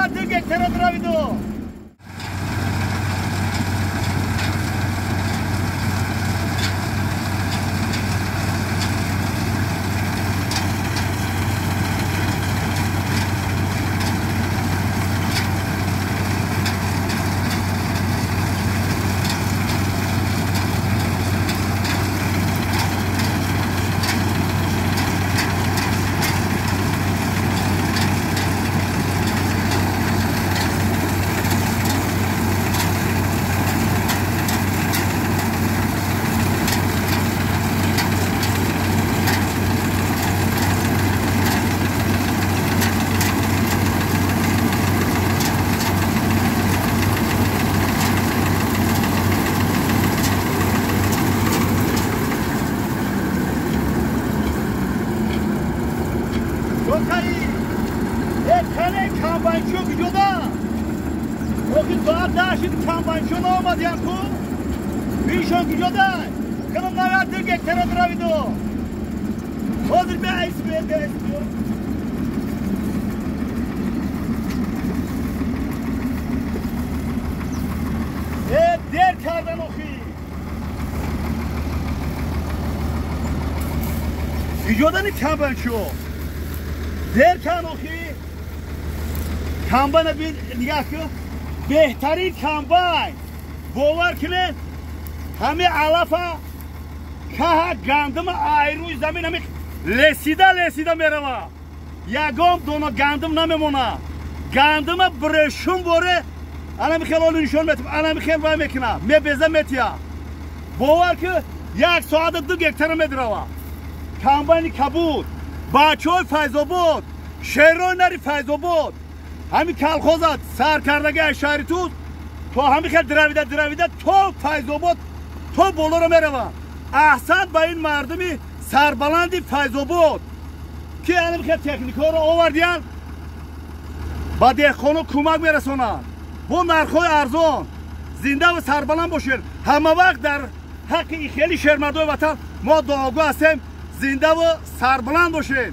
соат 2 гектара дравиду. Комбайнчо дер канохи комбайна бин нигоҳ кун, беҳтарин комбайн. Бовар кунед, ҳами алафа каҳа гандума айрӯи замин ҳами лесида лесида мерава. Ягон дона гандум намемона. Гандума брешум боре анами хел олу нишон метим, анами хел вай мекуна, мебеза метия. Бовар ки як соата 2 гектара медирава. Комбайни кабуд, бачаҳои Файзобод, шерои нари Файзобод, ҳамин колхоза сар кардаги аз шаҳри Туз то ҳамин хел дравида дравида то Файзобод то болоро мерава. Аҳсан ба ин мардуми сарбаланди Файзобод, ки ҳамин хел техникаҳоро овардиянд, ба деҳқоно кӯмак мерасонанд бо нархҳои арзон. Зинда ва сарбаланд бошед. Ҳама вақт дар ҳаққи хели шермардои ватан мо дуогӯ ҳастем. Зинда ва сарбаланд бошед.